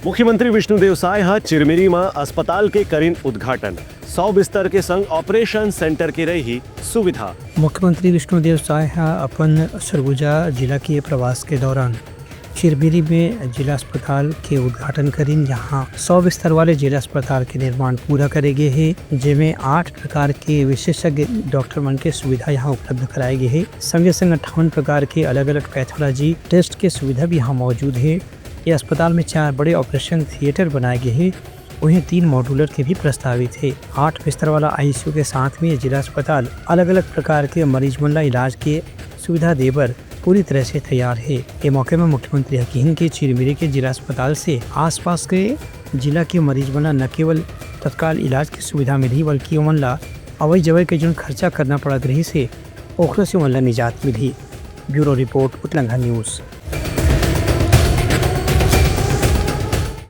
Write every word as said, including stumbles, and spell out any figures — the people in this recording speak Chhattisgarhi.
मुख्यमंत्री विष्णुदेव साय ह चिरमिरी म अस्पताल के करिन उद्घाटन। सौ बिस्तर के संग ऑपरेशन सेंटर के रही सुविधा। मुख्यमंत्री विष्णुदेव साय ह अपन सरगुजा जिला के प्रवास के दौरान चिरमिरी में जिला अस्पताल के उद्घाटन करिन, जहां सौ बिस्तर वाले जिला अस्पताल के निर्माण पूरा करे गे हे, जेमे आठ प्रकार के विशेषज्ञ डॉक्टर मन के सुविधा यहां उपलब्ध कराए गे हे। संगे संग अट्ठावन प्रकार के अलग-अलग पैथोलॉजी टेस्ट के सुविधा भी यहां मौजूद हे। ये अस्पताल में चार बड़े ऑपरेशन थिएटर बनाए गे हे, वहीं तीन मॉड्यूलर के भी प्रस्तावित हे। आठ बिस्तर वाला आईसीयू के साथ में ये जिला अस्पताल अलग-अलग प्रकार के मरीज मन ला इलाज के सुविधा दे बर पूरी तरह से तैयार हे। ये मौके में मुख्यमंत्री ह किहिन कि चिरमिरी के जिला अस्पताल से आसपास के जिला के मरीज मन ला न केवल तत्काल इलाज की सुविधा मिलही, बल्कि ओमन ला अवई जवई के जोन खर्चा करना पड़त रहिस हे, ओखरो से ओमन ला निजात मिलही। ब्यूरो रिपोर्ट, उतलंघा न्यूज़।